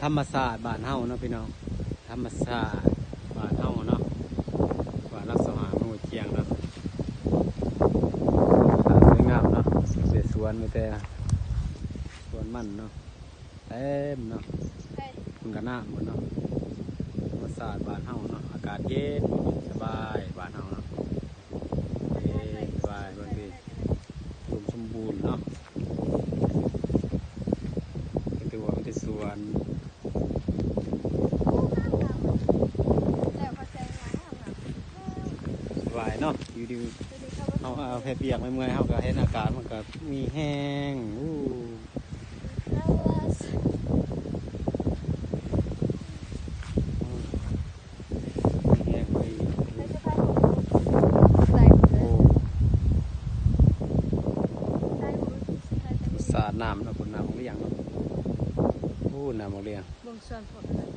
ທຳມະຊາດບ້ານເຮົາເນາະພີ່ນ້ອງ, ທຳມະຊາດບ້ານເຮົາເນາະ, ບ້ານຫຼັກຊາວຫ້າ ເມືອງຫ້ວຍຈຽງເນາະ. ສວຍງາມເນາະ, ເປັນສວນ ມີແຕ່ສວນມັນເນາະ, ເຕັມເນາະ. ເພິ່ນກະນ້ຳເພິ່ນເນາະ, ທຳມະຊາດບ້ານເຮົາເນາະ, ອາກາດເຢັນສະບາຍບ້ານເຮົາເນາະ. ເອີ ສະບາຍ ເບິ່ງຕິ ອຸດົມສົມບູນເນາະ, ກໍຖືວ່າມີແຕ່ສວນ. ສະບາຍເນາະ, ຢູ່ດີເຮົາເຮັດວຽກເມື່ອຍໆ ເຮົາກໍເຫັນອາກາດມັນກໍມີແຮງ. ໂອ້ ແຮງໄປ ສາດນ້ຳເນາະ, ພຸ້ນນ້ຳບັກຫຼຽງເນາະ, ໂອ້ ນ້ຳບັກຫຼຽງ. ເບິ່ງສວນພວກນັ້ນ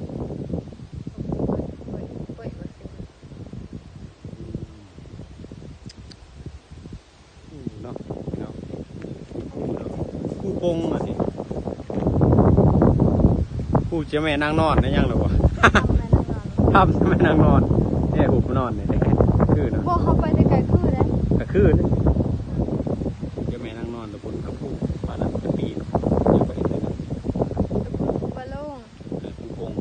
ອືມ ເນາະ ເນາະ. ພູປົງອັນນີ້ ພູເຈົ້າແມ່ນາງນອນ ໄດ້ຍັງລະບໍ່? ຖ້ຳເຈົ້າແມ່ນາງນອນ ແມ່ນາງນອນ ແມ່ຮູບນອນນີ້ ຄືເນາະ. ບໍ່ ເຮົາໄປແຕ່ໄກຄືເດ້ ກໍຄືເດ້. ເຈົ້າແມ່ນາງນອນ ຕະບົນກະພູ ບ້ານນັ້ນກະປີ ຍັງບໍ່ເຫັນເລີຍນະ. ຕະບົນພູປາໂລງ ເອີ ພູປົງ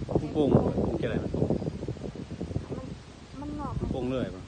ພູປົງ ພູປົງຈັ່ງໃດມັນປົງ ມັນ ມັນງອກ ພູປົງເລີຍບໍ່?